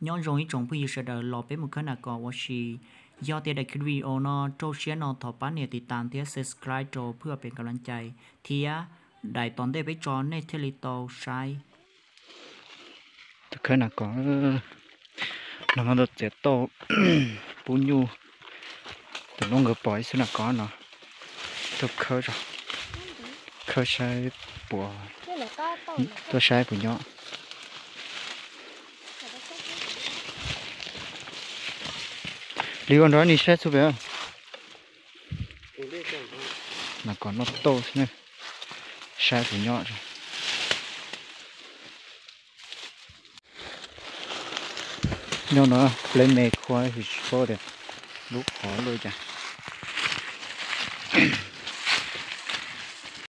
Nyob zoo ib tsoom phooj ywg sawv daws, los peb mus khawb nas kos ua si. Yog tias daim video no rau siab no thov pab nias tiv tas thiab subscribe rau phwj pem ka laj cai thiab daim tom ntej peb tso nej thiaj li tau saib. Tus khawb nas kos no muab tau txiav tauj pub nyuj, tus lub nkawd pom ib xub nas kos no, tuaj khawb, khawb saib puas, tuaj saib puas nyob. Li ua nrog ni saib txhua pem. Nas kos noj tauj xwb ne, saib puas nyob. Nyob no pleb me khua tsis paub tias lub qhov lub cas.